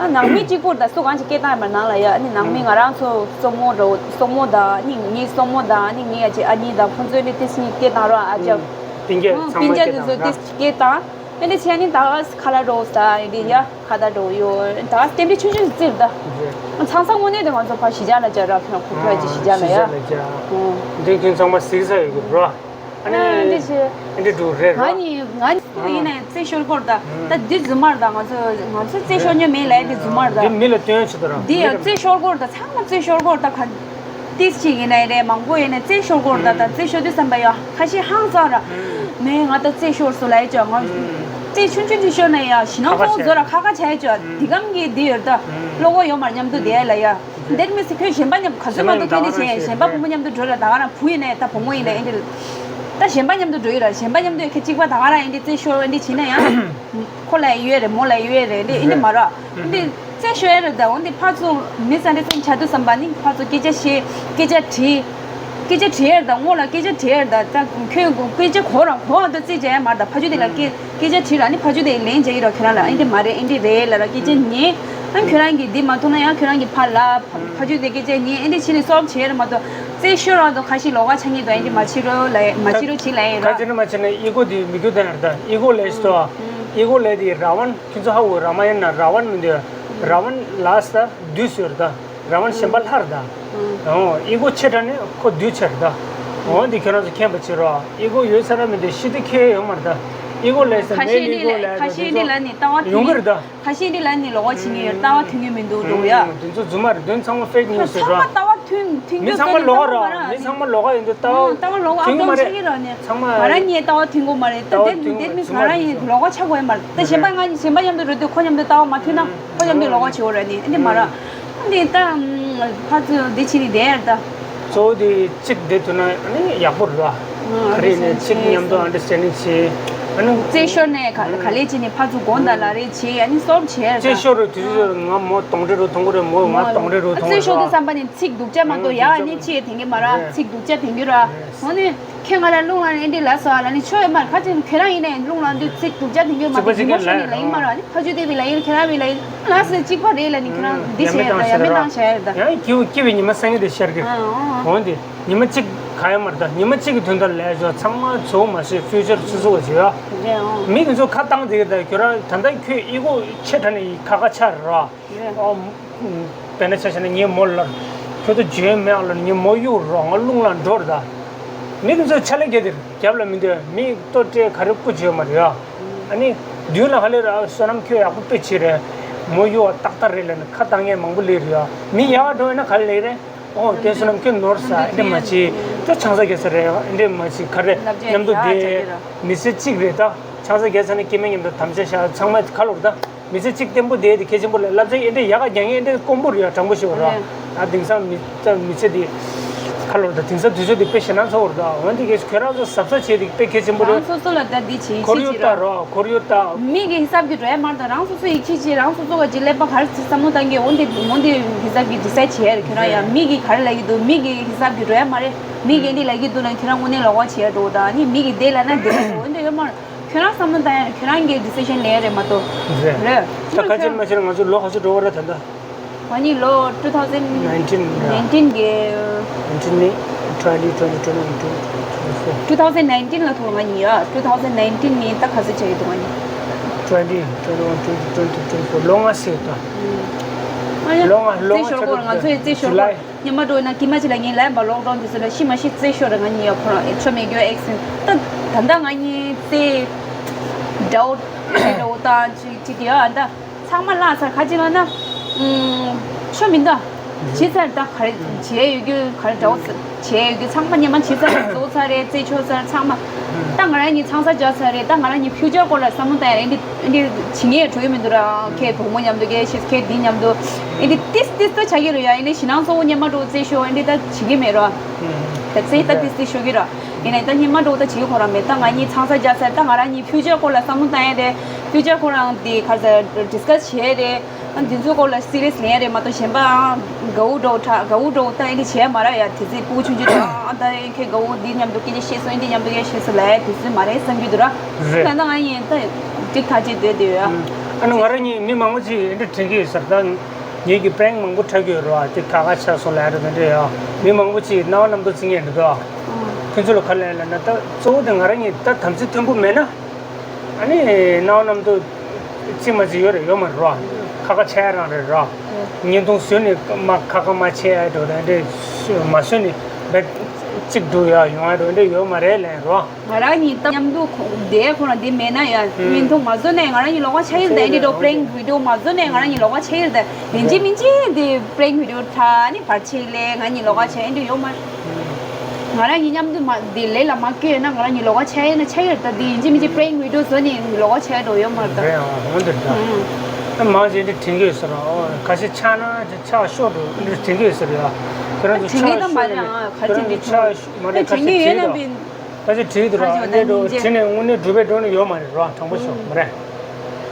ཨ་ནང་མི་གཅིག་པོར་ད་སུ་གང་ཞིག་སྐད་བཏང་ཡོད་མ་ནང་ལ་ཡ། ཨ་ནི་ནང་མི་ང་རང་ཚོ་སྲུ་མོ་འདྲ་བོ་སྲུ་མོ་དང་ཨ་ནི་ངའི་སྲུ་མོ་དང་ཨ་ནི་ངའི་ཨ་ཅེ་ཨ་ནི་དང་ཁོང་ཚོའི་ནི་ཏི་སི་ནི་སྐད་བཏང་རོགས་ཨ་ཅག་སྤུན་ཀྱག་ཚང་མ་སྐད་བཏང་རོགས། ཏི་སི་སྐད་བཏང་། ཨེ་འདྲ་བྱས་ནི་ད་ག་ཁ་ལག་འགྲོ་ས་ཨེ་འདྲ་ཡ་ཁ་བརྡ་འགྲོ་ཡོད། ད་ག་རྟེན་འབྲེལ་ཆུང་ཆུང་ཞིག་བརྩིས་ད། ཚང་ས་དངོས་གནས་དེ་ང་ཚོ་ཕར་གཞིས་ཆགས་ལ་བཅར་ར། ཁྱོད་ཁོ་ཁྱོད་ཀྱི་གཞིས་ཆགས་ལ་ཡ། འདི་ཁྱོད་ཚང་མ་གཟིགས་ས་ཡོད་གི་རོ། ཨ་ནི་ཨེ་འདྲ་བྱས། ཨེ་འདྲ་འགྲོ་རེད་རོ། ང་ནི་ང་ནི་སུ་ཡིན་ནའི་རྩེད་ཤོར་སྐོར་ད། ད་འདི་རྫུན་མ་རེད་ད། ང་ཚོ་ང་ཚོ་རྩེད་ཤོར་མྱོང་མེད་ལབ་ཡ་འདི་རྫུན་མ་རེད་ད། འདི་མི་ལ་སྟོན་ཆོག་ད་ར། འདི་ཡ་རྩེད་ཤོར་སྐོར་ད། ཚང་མ་རྩེད་ཤོར་སྐོར་ད། ག་ཏིས་ཅིག་ཡིན་ནའི་རེད། མང་པོ་ཡིན་ནའི་རྩེད་ཤོར་སྐོར་ད། ད་རྩེད་ཤོར་དུས་བསམ་པ་ཡ་ཁ་ཤས་ཧང་སང་ར། མེད་ང་ད་རྩེད་ཤོར་སོང་ལབ་ཡ་ཅོ། ང་རྩེད་ཆུང་ཆུང་ཅིག་ཤོར་ན་ཡ་ཞེད་སྣང་ཚ་པོ་བཟོ་ར། ཁ་ཁ་བྱས་ཅོ། འདི་གམ་གི་འདི་ཡོད་ད། བློ་ཁོག་ཡོད་མ་རེད་མཉམ་དུ་བསྡད་ལ་ཡ། འདིར་མི་སི་ཁོས་གཞན་པ་མཉམ་ག་ཚོད་མ་གཏོགས་ཁྱོད་འདི་བྱས། གཞན་པ་བུ་མོ་མཉམ་དུ་འགྲོ་ལ་ད་ག་རང་བུ་ཡིན་ནའི་ད་བུ་མོ་ཡིན་ནའི་ཨེ་འདྲ། ད་ ད་གཞན་པ་མཉམ་དུ་འགྲོ་ཡི་ར། གཞན་པ་མཉམ་དུ་ཁྱེད་གཅིག་པ་ད་ག་རང་ཡིན་དེ་རྩེད་ཤོར་འདི་བྱེད་ན་ཡང་ཁོ་ལ་ཡོད་རེད། མོ་ལ་ཡོད་རེད། འདི་ཨེ་འདི་མ་ར་འདི་རྩེད་ཤོར་ཡ་རེད། ད་འོན་ཏེ་ཕར་ཚུར་མི་ས་འདི་ཚོ་བྱ་དུས་བསམ་པ་ནི་ཕར་ཚུར་སྐད་ཆ་བཤད། སྐད་ཆ་དྲིས། སྐད་ཆ་དྲིས་ཡ་རེད། ད་སྔོན་ལ་སྐད་ཆ་དྲིས་ཡ་རེད། ད་ད་ཁྱོད་སྐད་ཆ་གོ་ར་གོ་བ་འདི་རྩེད་བྱ་ཡ་མ་རེད། ད་ཕ་ཆུ་དེ་ལ་སྐད་སྐད་ཆ་དྲིས་ར་ནི་ཕ་ཆུ་དེ་ལན་བྱ་ཡི་ར། ཁྱོད་རང་ལ་ཨེ་འདི་མ་རེད། ཨེ་འདི་རེད་ལ་ར་སྐད་ཆ་ཉན། ཨ་ཁྱོད་རང་གིས་འདི་མ་ཐུབ་ན་ཡང་ཁྱོད་རང་གི་ཕ་ལ་ཕ་ཕ་ཆུ་དེ་སྐད་ཆ་ཉན། ཨེ་འདི་བྱས་ནས་སོབ་བྱས་ར་མ་གཏོགས་རྩེད་ཤོར་ར་དང་ཁ་ཤས་ལོགས་ཀ་ཆགས་ངེས་དང་ཨེ་འདི་མ་བྱེད་རོགས་ལ་མ་བྱེད་རོགས་བྱེད་ལ་ཡིན་ར། ཁ་ཅིག་ནི་མ་བྱེད་ན་ཨི་གོ་དེ་མི་རྒྱུ་དང་ཡར་ད་ཨི་གོ་ལས་སོ། ཨི་གོ་ལས་དེ་ར་ཝན་ཁྱོད་ཚོ་ཧ་འོ་ར་མ་ཡིན་ན་ར་ཝན་མི་འདོད། ར་ཝན་ལ་ས་དུས་ཟེར་ད། ར་ཝན་གཞན་པ་ལྷར་ད། ཨོ་ཨི་གོ་ཆེ་དྲགས་ནི་ཁོ་དུས་ཆེར་ད། འོ་འདི་ཁྱོད་རང་ཚོ་མཁྱེན་པ་བྱེད་རོགས། ཨི་གོ་ཡོད་ས་ར་མི་འདོད་ཤི་དུ་ཁེ་ཡོད་མ་རེད་ད། ཨི་གོ་ལས་ས་ཁ་མེད་ཤས་ཨི་འདི་གོ་ལས་ལས་ཁ་ད་ཤས་དེ་འདི་ཚོ་ལ་ནི་ལྟ་བ་ཡོང་གི་རེད་ད། ཁ་ཤས་འདི་ལ་ནི་ལོགས་ཀ་བྱེད་ཀྱི་ཡོད། ལྟ་བ་མཐུན་གྱི་མི་འདུག་འགྲོ་ཡ། དེ་ཚོ་རྫུན་མ་རེད། དོན་ཚང་མ་ཕེག་ཉུས་ཟེར་ཚང་མ་ར། ལྟ་བ་མཐུན་མཐུན་མི་གྱི་ཚང་མ་ལོགས་ཀ་ར། ལྟ་བ་མི་ཚང་མ་ལོགས་ཀ་ཡིན་དུས་ལྟ་བ་ལྟ་བ་ལོགས་ཀ་མཐུན་གྱི་མ་ཨབ་ཌེཊ་རེད། ཆགས་ཀྱི་ར་ནི། ཚང་མ་ང་རང་གཉིས་ལྟ་བ་མཐུན་གྱི་མ་རེད། ད་ལྟ་བ་དེ་མཐུན་དེ་གྱི་མི་ཚང་ང་མ་རང་ཡིན་རྫུན་མ་ལོགས་ཀ་ཆགས་དགོས་ཡ་མ་རེད། ད་གཞན་པ་ང་གཞན་པ་མཉམ་དུ་འགྲོ་དུས་ཁོ་མཉམ་དུ་ལྟ་བ་མ་མཐུན་ན་ཁོ་མཉམ་དུ་ལོགས་ཀ་བྱེད་དགོས་ར་ནི་ཨེ་འདི་མ་ར། འདི་ད་ཕར་ཚུར་འདི་བྱེད་ནི་བསྡད་ཡ་རེད་ད། གཙོ་བོ་དེ་གཅིག་བསྡད་ཐུབ་ན་ཨ་ནི་ཡག་པོ་རེད་བ། ག་རེ་ནས་གཅིག་མཉམ་དུ་ཨན་ཌར་སི་ཊེན་ཌིང་བྱེད། ཨ་ནི་རྩེད་ཤོར་ནས་ག་ག་ལེ་བྱས་ནས་ཕར་ཚུར་དགོངས་དག་ལ་རེ་བྱེད། ཨ་ནི་སོབ་བྱེད་ད། རྩེད་ཤོར་རུ་དུས་ཚོད་ང་མོ་གདོང་འདྲེ་རུ་མཐོང་གི་རེད། མོ་ང་གདོང་འདྲེ་རུ་མཐོང་གི་རེད། རྩེད་ཤོར་དུས་བསམ་པ་ནི་ཚིག་སྡུག་ཅག་མ་གཏོགས་ཡག་ཨ་ནི་ཅི་ཡང་དེང་གི་མ་ར། ཚིག་སྡུག་ཅག་དེང་གི་ར། འོ་ནི་ཁྱེད་ང་ལ་རླུང་ལངས་ནས་འདི་ལ་སོ་ཨ་ལ་ནི་ཆོས་མ་ཁ་ཅིག་ཁྱེད་རང་ཡིན་ནའི་རླུང་ལངས་དུས་ཚིག་སྡུག་ཅག་དེང་གི་མ་གཏོགས་གི་མོ་ཤོར་ནས་ལ་ཡིན་མ་ར། ཨ་ནི་ཕ་ཆུ་དེ་བི་ལ་ཡིན་ཁྱེད་རང་བི་ལ་ཡིན་ལ་སོ་གཅིག་པ་རེད་ལ་ནི་ཁྱེད་རང་འདི་བྱས་ད་ཡ་མི་བཏང་བྱས་ད། ཡང་སྐྱིད་སྐྱིད་པའི་ཉི་མ་སང་གི་དེ་ཤར་གི། འོ་འདི། ཉི་མ་གཅིག་ག་ཡོད་མ་རེད་ད། ཉི་མ་གཅིག་གི་དོན་དག་ལས་ཆོག་ཚང་མ་ཚོ་མ་ཤེས་ཕིའུ་ཅར་སོ་སོ་བ་བྱེད་ཡ། རེད་ཨང་། མི་དེ་ཚོ་ཁ་བཏང་དེ་ད་ཁྱོད་རང་ད་ལྟ་ཁྱོད་ཨི་གོ་ཆེ་དྲགས་ནས་ཁ་ཁ་ཆགས་རེད་ར། རེད། ཨོ། དཔེར་ན་ཆ་བཞག་ན་ངའི་མོ་ལ་ཁྱོད་ཚོ་བརྗོད་མེད་ཨ་ལ་ངའི་མོ་གཡུག་རོགས་ང་རླུང་ལ་འགྲོ་རེད་ད། མི་དེ་ཚོ་ཆ་ལས་རྒྱ་དེ་རྒྱབ་ལ་མི་འདོད་མི་ལྟོ་སྤྲད་ག་རེ་བསྐུ་བྱེད་མ་རེད་ཡ། ཨ་ནི་མདུན་ལ་ཧ་ལས་ར་བསོད་ནམས་ཁྱོད་ཡག་པོ་དཔེ་བྱེད་རེད། མོ་གཡུག་བ་ཏག་ཏག་རེད་ལ་ནི་ཁ་བཏང་མཁན་མང་པོ་སླེབས་རེད་ཡ། མི་ཡག་འགྲོ་ཡིན་ན་ག་རེ་ལེགས་རེད། ཨོ་དེ་བསོད་ནམས་ཁྱོད་ནོར་ས་ཨེ་འདྲ་མ་བྱེད། ད་ཆང་ས་རྒྱག་ས་རེད་ཨེ་འདྲ་མ་བྱེད་ག་རེ་མཉམ་དུ་བསྡད། མི་ཚེ་གཅིག་རེད་ད། ཆང་ས་རྒྱག་ས་ནི་སྐྱེ་དམན་མཉམ་དུ་དམ་བཅའ་བཞག་ཚང་མ་ཁ་ལོར་ད། མི་ཚེ་གཅིག་བརྟན་པོ་བསྡད་དེ་གལ་ཆེན་པོ་ལས་བསླབ་བྱ་ཨེ་འདྲ་ཡག་ག་རྒྱག་ངེས་ཨེ་འདྲ་དཀོན་པོ་རེད་ཡ། དྲང་པོ་ཞུ་བ་ར། ཨ་དེང་སང་མི་ཚེ་མི་ཚེ་འདི་ཁ་ལོར་ད་དེང་སང་དུས་ཚོད་འདི་དཔེ་ཞེ་སྣང་ཚ་བོ་རེད་ད། འོན་ཏེ་གལ་ཁྱོད་རང་ཚོ་གཟབ་གཟབ་བྱས་དེ་དཔེ་གལ་ཆེན་པོ་རེད། རང་སོ་སོ་ལ་ད་འདི་བྱེད་ཁོར་ཡུག་ལྟ་རོགས་ཁོར་ཡུག་ལྟ། མི་གི་ཧི་སབ་གི་འགྲོ་ཡ་མ་རེད་ད། རང་སོ་སོ་ཡིད་ཆེས་བྱེད་རང་སོ་སོ་ག་ཅིག་ཀླད་པ་ག་རེ་ཚིག་བསམ་བློ་བཏང་གི་འོན་ཏེ་འོན་ཏེ་ཧི་སབ་གི་ཌི་སའིཌ་བྱེད་ཡ་རེད། ཁྱོད་རང་ཡ་མི་གི་ག་རེ་ལབ་ཀྱི་འདུག་མི་གི་ཧི་སབ་གི་འགྲོ་ཡ་མ་རེད། མི་གི་འདི་ལབ་ཀྱི་འདུག་ན་ཁྱོད་རང་དངོས་གནས་ལོགས་ཀ་བྱེད་ཡ་འགྲོ་ད་ནི་མི་གི་འདི་ལབ་ན་འདི་ལབ་འགྲོ་འོན་ཏེ་ཡོད་མ་རེད། ཁྱོད་རང་བསམ་བློ་བཏང་ཡ་རེད། ཁྱོད་རང་གི་ཌི་སི་ཤན་ལེན་ཡ་རེད་མ་གཏོགས། རེད། རེད། ད་ཁ་ཆེར་མ་ཆེར་ང་ཚོ་ལོ་ག་ཚོད་འགྲོ་བ་རེད་ད་ལྟ། ང་གཉིས་ལོ་two thousand nineteen nineteen གི nineteen ནི་twenty twenty twenty one twenty twenty four two thousand nineteen ལ་ཐོག་ང་གཉིས་ཡ། two thousand nineteen ནི་ད་ག་ཚོད་ཆགས་ཡོད་འདུག་ང་གཉིས། twenty twenty one twenty twenty twenty four ལོ་ལྔ་ཟེར་ད། ང་ལོ་ལྔ་ལོ་ལྔ་ཆགས་འདུག་ང་ཚོ་ཡི་རྩེད་ཤོར་སྐོར། སྙན་མ་འགྲོ་ན་དཀྱིལ་མ་ཅིག་ལ་ངས་ལན་པ་ལོག་ཌའོན་དུས་ཚོད་ལ་ཤི་མ་ཤི་རྩེད་ཤོར་ར་ང་གཉིས་ཡ་ཁོ་རང་ཨེ་ཆོ་མེད་རྒྱུ་ཨེག་སི་ད་ད་ལྟ་ང་གཉིས་རྩེད་འདྲ་བོ་འདྲ་བོ་བཏང་ཅིག་ཅིག་ཡ་ཨ་ད་ཚང་མ་བརླག་ཚར་ག་ཅི་ལ་ན་ཆོ་མི་འདུག་བྱེད་ཚར་ད་ག་རེ་བྱས་ཡོད་རྒྱུ་ག་རེ་འདྲ་བོ་བྱས་ཡོད་རྒྱུ་ཚང་མ་སྙན་མ་བྱེད་ཚར་རྫོགས་ཚར་རེད། རྩེད་ཆོག་ཚར་ཚང་མ་ད་ང་རང་གཉིས་ཚང་ས་རྒྱག་ཚར་རེད། ད་ང་རང་གཉིས་ཕིའུ་ཅར་སྐོར་ལ་བསམ་བློ་བཏང་ཡ་རེད། འདི་འདི་བྱེད་ངེས་གྲོས་མི་འདུག་ར། ཁྱེད་བུ་མོ་མཉམ་དུ་སྐད་ཤེས་ཁྱེད་འདི་མཉམ་དུ་ཨེ་འདི་ཏིས་ཏིས་ཏོ་བྱ་གི་རུ་ཡ་ཨེ་ནི་ཞི་ནང་གཙོ་བོ་སྙན་མ་འགྲོ་རྩེད་ཤོག་ཨེ་འདི་ད་བྱེད་ཀྱི་མེད་ར། ད་རྩེད་ད་ཏིས་ཏིས་ཤོག་གི་ར། ཡིན་ནའི་ད་སྙན་མ་འགྲོ་ད་བྱེད་ཁོ་རང་མེད། ད་ང་གཉིས་ཚང་ས་རྒྱག་ཚར། ད་ང་རང་གཉིས་ཕིའུ་ཅར་སྐོར་ལ་བསམ་བློ་བཏང་ཡ་རེད། ཕིའུ་ཅར་ཁོ་རང་འདི་ག་ས་ཌིས་ཀ་སི་བྱས་རེད། ཨ་འདི་ཚོའི་སྐོར་ལ་སི་རི་ཡས་ལེན་ཡ་རེད་མ་གཏོགས་གཞན་པ་ཨང་དགའ་བོ་འགྲོ་དྲག་དགའ་བོ་འགྲོ་ད་ཨེ་འདི་བྱས་མ་ར་ཡ། དེ་ཚེ་སྤུ་གུ་ཆུང་ཆུང་དང་ཨ་ད་ཨེ་ཁྱེད་དགའ་བོ་འདི་མཉམ་དུ་སྐད་ཆ་བཤད་སོང་ཨེ་འདི་མཉམ་དུ་སྐད་ཆ་བཤད་སོང་ལབ་ཡ་དེ་ཚོ་མ་རེད་བསམ་གྱི་འདུག་ར། རེད། ད་ད་ང་ཡིན་ད་འགྲིག་ཐག་ཆོད་བསྡད་དེ་ཡོད་ཨ། ཨ་ནི་ང་རང་གཉིས་མི་མང་པོ་ཅིག་ཨེ་འདྲ་དྲན་གྱི་ཡོད་ས་རེད་ད། ངེད་ཀྱི་པྲེང་མང་པོ་འཁྲབ་ཀྱི་ཡོད་རེད་བ། དེ་ཁ་ཁ་ཆགས་སོང་ལབ་ཡ་རེད་ད་འདྲ་ཡ། མི་མང་པོ་ཅིག་རྣ་བ་རྣམ་རྟོག་བརྩི་མཁན་རེད་ད། ཁྱོད་ཚོ་ལ་ག་རེ་ལབ་ན་ད་གཙོ་བོ་དེ་ང་རང་གཉིས་ད་དམ་ཚིག་མཐུན་པོ་མེད་ན། ཨ་ནི་རྣ་བ་རྣམ་རྟོག་ཅི་མ་ཅི་ཡོད་རེད་ཡོད་མ་རེད་རོ། ཁ་ཁ་ཆགས་ཡ་རང་རེད་རོ། བརྙན་ཐུང་བཟོས་ནས་མ་ཁ་ཁ་མ་ཆགས་ཡ་འགྲོ་རེད་འདྲ། མ་བཟོས་ནས་བེད་གཅིག་འགྲོ་ཡ་ཡོང་ཡ་འགྲོ་འདྲ་ཡོད་མ་རེད་ལན་རོ། ང་རང་གཉིས་ད་མཉམ་དུ་ཁོ་བསྡད་ཁོ་རང་འདི་མེད་ན་ཡ་བརྙན་ཐུང་མ་བཟོས་ནས་ང་རང་གཉིས་ལོགས་ཀ་ཆགས་ཡོད་རེད་ད། འདི་འགྲོ་པྲེང་བི་ཌིའོ་མ་བཟོས་ནས་ང་རང་གཉིས་ལོགས་ཀ་ཆགས་ཡོད་རེད་ད། ཡིན་གཅིག་མིན་གཅིག་འདི་པྲེང་བི་ཌིའོ་ཁྲ་ནི་བར་ཆད་ལས་ང་གཉིས་ལོགས་ཀ་ཆགས་ཡ་འདི་ཡོད་མ་རེད། ང་རང་གཉིས་མཉམ་དུ་མ་འདི་ལས་ལ་མ་བསྐྱོད་ན་ང་རང་གཉིས་ལོགས་ཀ་ཆགས་ཡོད་ན་ཆགས་ཡོད་ད། འདི་ཡིན་གཅིག་མིན་གཅིག་པྲེང་བི་ཌིའོ་བཟོས་ནས་ལོགས་ཀ་ཆགས་ཡ་འགྲོ་ཡོད་མ་རེད་ད། རེད་ཨང་འོན་ཏེ་ད། ཨ་མང་ཆེ་འདི་དྲན་གྱི་ཡོད་ས་རེད། ཨོ་ཁ་ཤས་ཆགས་ན་ཆགས་ཤོར་འགྲོ་འདི་དྲན་གྱི་ཡོད་ས་རེད་ཨ། ཁྱོད་རང་ཚོ་དྲན་གྱི་ཆགས་ད་མ་ཤོར་རེད་ཨ། ཁ་ཅིག་འདི་ཁྱོད་རང་ཚོ་ཆགས་མ་རེད་ཁ་ཅིག་དྲན་གྱི་ཡོད་ན་བྱེད་ད། ཁ་ཅིག་བྲིས་འདུག་ར། ཨ་ནི་འགྲོ་བྲིས་ནས་དངོས་གནས་འགྲུབ་པའི་འགྲོ་ནི་ཡོད་མ་རེད་ར། དྲང་པོ་ཤོད་མ་རེད།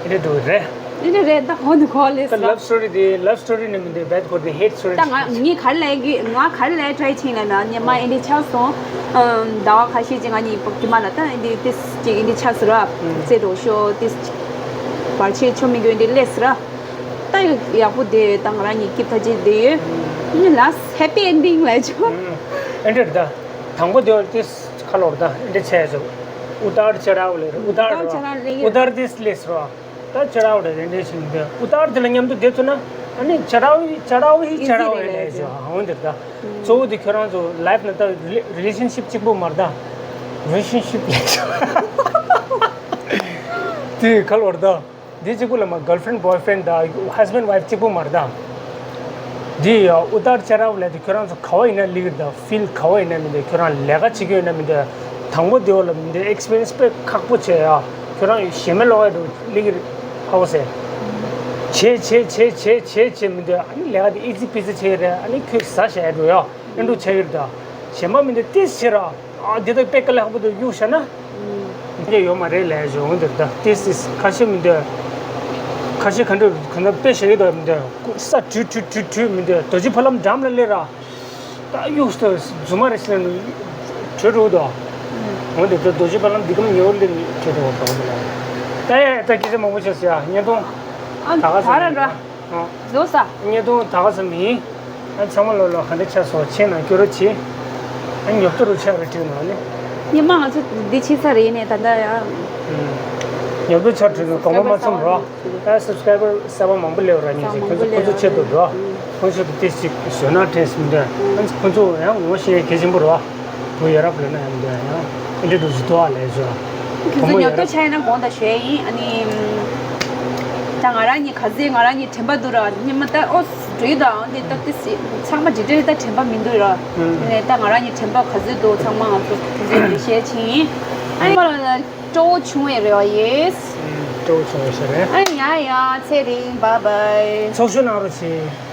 ཨེ་འདྲ་འགྲོ་གི་རེད། ཨེ་འདྲ་རེད། ད་གོ་ནི་གོ་ལེ་ད་ལབ་སི་ཊོ་རི་དེ་ལབ་སི་ཊོ་རི་ནི་མི་འདུག་བེད་ཁོ་དེ་ཧེ་ཊི་སི་ཊོ་རི། ད་ང་ངས་ག་རེ་ལབ་གི། ང་ག་རེ་ལབ་ཊ་རའི་བྱས་ལབ་ན། ཉི་མ་ཨེ་འདྲ་ཆགས་སོང་། ཟླ་བ་ཁ་ཤས་ཅིག་ང་གཉིས་ཕ་གི་མ་ལ་ད་ཨེ་འདྲ་ཏིས་ཅིག་ཨེ་འདྲ་ཆགས་སོང་ར། རྩེད་འགྲོ་ཤོག་ཏིས་བར་ཆད་ཆོ་མི་དགོས་ཨེ་འདྲ་ལས་སི་ར། ད་ཡག་པོ་དེ་ད་ང་རང་གཉིས་སྐྱིད་ཐག་ཆོད་བསྡད་ཡོད། ཨ་ནི་ལ་སི་ཊི་ཧེ་པི་ཨེན་ཌིང་ལབ་ཆོག་ཨེ་འདྲ་རེད་ད། དང་པོ་དེ་བ་ཏིས་ཁ་ལོར་ད་ཨེ་འདྲ་བྱས་ཆོག་ཨུ་ཏར་ཅ་རའོ་ལེ་རེད། ཨུ་ཏར་ཨུ་ཏར་ཅ་རའོ་ལེ་རེད། ཨུ་ཏར་ཏིས་ལེ་སི་ར། ད་ཅ་རའོ་རེད། རེ་འདྲ་ཞིག་འདི་ཨུ་ཏར་དེ་ལ་མཉམ་དུ་བསྡད་ཐུབ་ན། ཨ་ནི་ཅ་རའོ་ཅ་རའོ་ཧི་ཅ་རའོ་ཧི་ལབ་ཆོག་ཨ་འོན་ཏེ་ད། གཙོ་བོ་དེ་ཁྱོད་རང་ཚོ་ལའིཕ་ནང་ད་རི་ལེ་ཤན་ཤིབ་གཅིག་པོ་མ་རེད་ད། རི་ལེ་ཤན་ཤིབ་ལབ་ཆོག་དེ་ཁ་ལོར་ད། འདི་གཅིག་པུ་ལ་མ་གརལ་ཕི་རེན་ཌི་བོའི་ཕི་རེན་ཌི་དང་ཧས་བྷེན་ཌི་ཝའིཕ་གཅིག་པུ་མ་རེད་ད། འདི་ཡ་ཨུ་ཏར་ཅ་རའོ་ལབ་དུས་ཁྱོད་རང་ཚོ་ག་བ་ཡིན་ན་ལིག་རེད་ད། ཕིལ་ག་བ་ཡིན་ན་མི་འདུག་ཁྱོད་རང་ལས་ཀ་བྱེད་ཀྱི་ཡོད་ན་མི་འདུག་དང་པོ་དེ་བ་ལ་མི་འདུག་ཨེག་སི་པི་རི་ཡན་སི་དཔེ་ཁག་པོ་བྱས་ཡ། ཁྱོད་རང་ཞེ་མེར་ལོག་ཡ་འགྲོ་ལིག་རེད་ཧ་གོ་སོང་། བྱས་བྱས་བྱས་བྱས་བྱས་བྱས་མི་འདུག་ཨ་ནི་ལས་ཀ་དེ་ཨི་ཛི་པི་ཛི་བྱས་ཡ་རེད། ཨ་ནི་ཁྱོད་ཟ་བྱས་ཡ་འགྲོ་ཡ། ཨེ་འགྲོ་བྱས་ཡོད་རེད་ད། ཞེ་མ་མི་འདུག་ཏིས་བྱས་ར། ཨ་འདི་དག་དཔེ་དཀའ་ལས་ཁག་པོ་འདུག་གཡུག་བཞག་ན། འདི་ཡོད་མ་རེད་ལབ་ཡོང་འདིར་ད། ཏིས་ཏིས་ཁ་ཤས་མི་འདུག་ཁ་ཤས་ག་འདྲ་ག་འདྲ་དཔེ་བཞག་གི་འདུག་མི་འདུག་ས་བྲུས་བྲུས་བྲུས་བྲུས་མི་འདུག་རྡོ་རྗེ་ཕ་ལམ་འགྲམ་ལ་སླེབས་ར། ད་གཡུག་ཏུ་རྫུན་མ་རེད་ཟེར་ནས་བྲོས་འགྲོ་གི་འདུག་འོན་ཏེ་ད་རྡོ་རྗེ་ཕ་ལམ་འདི་གམ་ཉེ་བར་སླེབས་ནས་བྲོས་འགྲོ་བ་འདུག་ད་ཡ་ད་སྐད་ཆ་མང་པོ་བཤད་ཟེར་ཡ་བརྙན་ཐུང་། ཨ་ད་ག་ཚོད་ད་ར་འདྲ། ཨ། བཟོ་ས། བརྙན་ཐུང་ད་ག་ཙམ་ཡིན། ཨ་ཚང་མ་ལོ་ལོ་ག་འདྲ་ཆགས་སོང་། ཆེ་ན་སྐྱོ་རོ་ཆེ། ཨ་ཉོབ་ཏོ་རུ་ཆགས་རེ་བྲིས་ནོ་ནི། ཉི་མ་ང་ཚོ་འདི་ཕྱི་ས་རེད་ནས་ད་ལྟ་ཡང་། ཉོབ་ཏོ་ཆགས་བྲིས་ནོ་གོང་མ་མ་ཚོམ་རོ། ཨ་སབ་སི་ཀ་རའི་བར་གསར་པ་མང་པོ་སླེབས་ར་ཉིན་ཞིག་ཁོང་ཚོ་ཁོང་ཚོ་ཆེད་དུ་འགྲོ། ཁོང་ཚོ་དེ་ཞིག་བཟོས་ན་དྲན་སྲིད་འདོད། ཁོང་ཚོ་ཡང་ངོ་ཤེས་གལ་ཆེན་པོ་རོ། བུ་ཡ་རབས་ལ་ན་ཡང་འདོད་ཡང་ཨེ་འདྲ་འདུག་ཟི་ཏོ་ཨ་ལས་བཟོ། ཁོང་ཚོ་ཉོབ་ཏོ་ཆགས་ཡིན་ན་དགོངས་དག་ཞུ་ཡ་ཡིན། ཨ་ནི། ད་ང་རང་གཉིས་ག་ཚོད་ང་རང་གཉིས་དྲན་པ་འདུག་ར། སྙེ་མ་ད་ཨོ་འགྲོ་ཡི་ད། འདི་ད་ཏི་སི་ཚང་མ་འདི་འདྲའི་ད་དྲན་པ་མི་འདུག་ར། ཨུམ། ནས་ད་ང་རང་གཉིས་དྲན་པ་ག་ཚོད་འདུག་ཚང་མ་ང་ཚོ་ག་ཚོད་འདུག་བཤད་ཕྱིན་ཡིན། ཨ་ནི་མ་ལ་ན་སྤྲོ་བོ་བྱུང་བའི་རེ་བ་ཡེས། ཨུམ། སྤྲོ་བོ་བྱུང་བའི་ཞེས་རེད། ཨ་ཡ་ཡ་ཚེ་རིང་བཱའི་བཱའི། ཚོགས་ཞུགས་གནང་རོགས་གྱིས།